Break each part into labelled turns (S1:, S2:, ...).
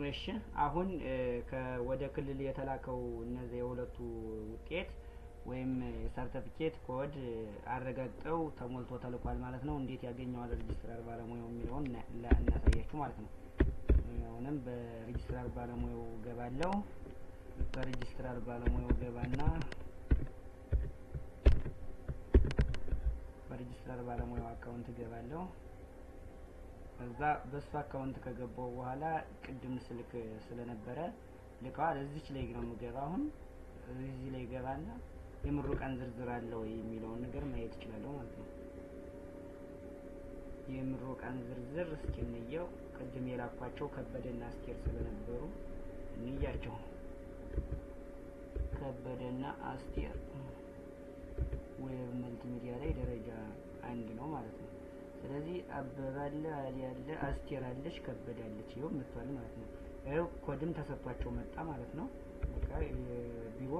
S1: እሺ አሁን ወደ ክልል የተላከው እነዚህ የሁለቱ ውጤት ወይም ሰርተፊኬት ኮድ አረጋግጠው ተሞልቶ ተልኳል ማለት ነው። እንዴት ያገኘዋል ሬጅስትራር ባለሙያው የሚለውን እናሳያችሁ ማለት ነው። አሁንም በሬጅስትራር ባለሙያው ገባለው። በሬጅስትራር ባለሙያው ገባና በሬጅስትራር ባለሙያው account ገባለው። ከዛ በሱ account ከገባው በኋላ ቅድም ስልክ ስለነበረ ልከዋል። እዚች ላይ ነው የምገባ። አሁን እዚህ ላይ ገባና የምሩቃን ዝርዝር አለ ወይ የሚለውን ነገር ማየት እችላለሁ ማለት ነው። የምሩቃን ዝርዝር እስኪ እንየው። ቅድም የላኳቸው ከበደና አስቴር ስለነበሩ እንያቸው። ከበደና አስቴር web multimedia ላይ ደረጃ 1 ነው ማለት ነው። ስለዚህ አበበ አለ፣ አሊ አለ፣ አስቴር አለች፣ ከበደ አለች። ይኸው መጥቷል ማለት ነው። ይኸው ኮድም ተሰጥቷቸው መጣ ማለት ነው። በቃ ቢሮ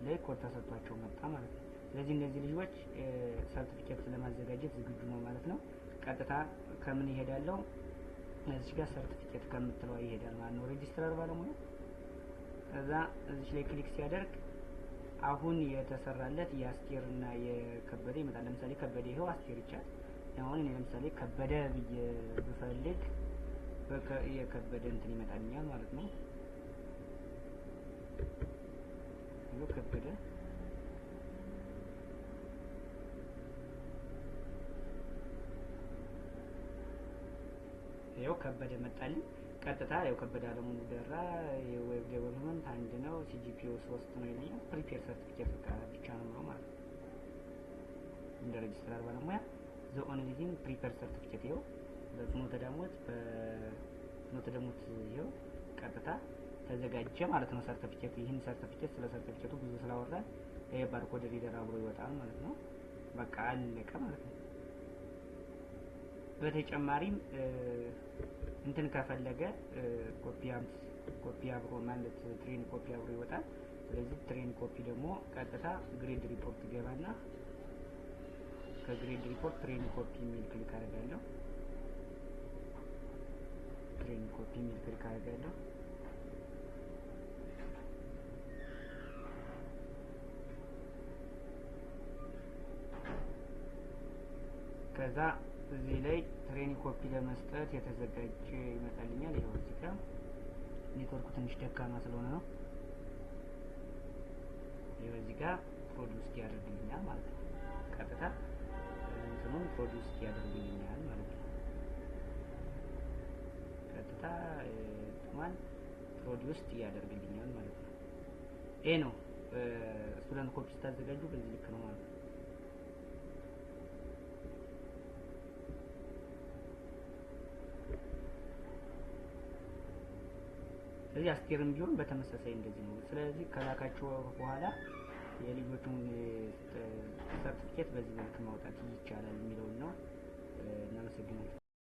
S1: ላይ ኮድ ተሰጥቷቸው መጣ ማለት ነው። ስለዚህ እነዚህ ልጆች ሰርቲፊኬት ለማዘጋጀት ዝግጁ ነው ማለት ነው። ቀጥታ ከምን ይሄዳለው? እዚህ ጋር ሰርቲፊኬት ከምትለዋ ይሄዳል ማለት ነው ሬጅስትራር ባለሙያ። ከዛ እዚህ ላይ click ሲያደርግ አሁን የተሰራለት የአስቴርና የከበደ ይመጣል። ለምሳሌ ከበደ ይሄው አስቴር ይቻል። አሁን እኔ ለምሳሌ ከበደ ብዬ ብፈልግ የከበደ እንትን ይመጣልኛል ማለት ነው። ይሄው ከበደ ይሄው ከበደ መጣልኝ። ቀጥታ ያው ከበደ አለሙ ደራ የ web development 1 ነው፣ CGPA ው 3 ነው ይለኛል። prepare certificate ብቻ ነው ማለት ነው። እንደ ሬጅስትራር ባለሙያ the only thing prepare certificate ይኸው በፍኖተ ዳሞት ይኸው ቀጥታ ተዘጋጀ ማለት ነው ሰርቲፊኬት። ይህን ሰርቲፊኬት ስለ ሰርቲፊኬቱ ብዙ ስላወራን ይሄ barcode reader አብሮ ይወጣል ማለት ነው። በቃ አለቀ ማለት ነው። በተጨማሪም እንትን ከፈለገ ኮፒ አብሮ ማለት training copy አብሮ ይወጣል። ስለዚህ training copy ደግሞ ቀጥታ grade report ገባና ከ grade report training copy የሚል click አደርጋለሁ። training copy የሚል click አደርጋለሁ። ከዛ እዚህ ላይ training copy ለመስጠት የተዘጋጀ ይመጣልኛል። ይኸው እዚህ ጋር ኔትወርኩ ትንሽ ደካማ ስለሆነ ነው። ይኸው እዚህ ጋር produce ያደርግልኛል ማለት ነው። ቀጥታ እንትኑን produce ያደርግልኛል ማለት ነው። ቀጥታ እንትኗን produce ያደርግልኛል ማለት ነው። ይሄ ነው student copy ስታዘጋጁ በዚህ ልክ ነው ማለት ነው። ስለዚህ አስቴርም ቢሆን በተመሳሳይ እንደዚህ ነው። ስለዚህ ከላካችሁ በኋላ የልጆቹን ሰርቲፊኬት በዚህ መልክ ማውጣት ይቻላል የሚለውን ነው። እናመሰግናለን።